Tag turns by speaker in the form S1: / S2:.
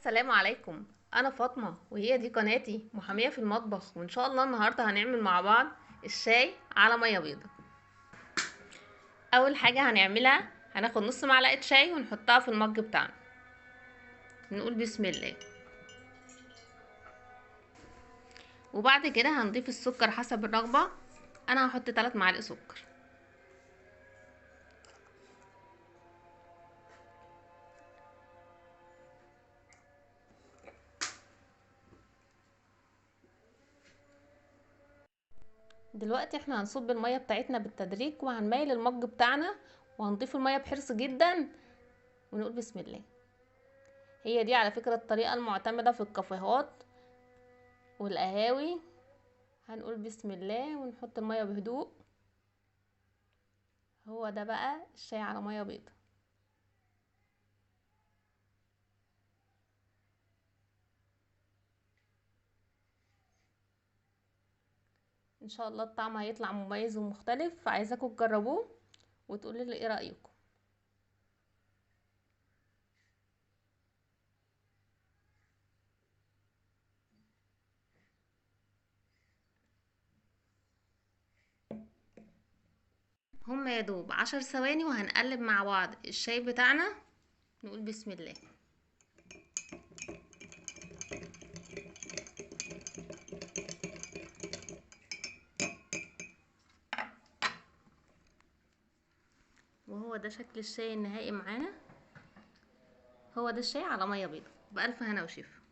S1: السلام عليكم، انا فاطمة وهي دي قناتي محاميه في المطبخ، وان شاء الله النهارده هنعمل مع بعض الشاي على مية بيضة. اول حاجة هنعملها هناخد نص معلقه شاي ونحطها في المج بتاعنا، نقول بسم الله. وبعد كده هنضيف السكر حسب الرغبة، انا هحط 3 معالق سكر. دلوقتي احنا هنصب المية بتاعتنا بالتدريج، وهنميل المج بتاعنا وهنضيف المية بحرص جدا ونقول بسم الله. هي دي على فكرة الطريقة المعتمدة في الكافيهات والقهاوي. هنقول بسم الله ونحط المية بهدوء. هو ده بقى الشاي على مية بيضة. ان شاء الله الطعم هيطلع مميز ومختلف، عايزاكم تجربوه وتقولوا لي ايه رايكم. هم يا دوب 10 ثواني وهنقلب مع بعض الشاي بتاعنا، نقول بسم الله. وهو ده شكل الشاي النهائي معانا، هو ده الشاي على مية بيضة. بألف هنا وشفا.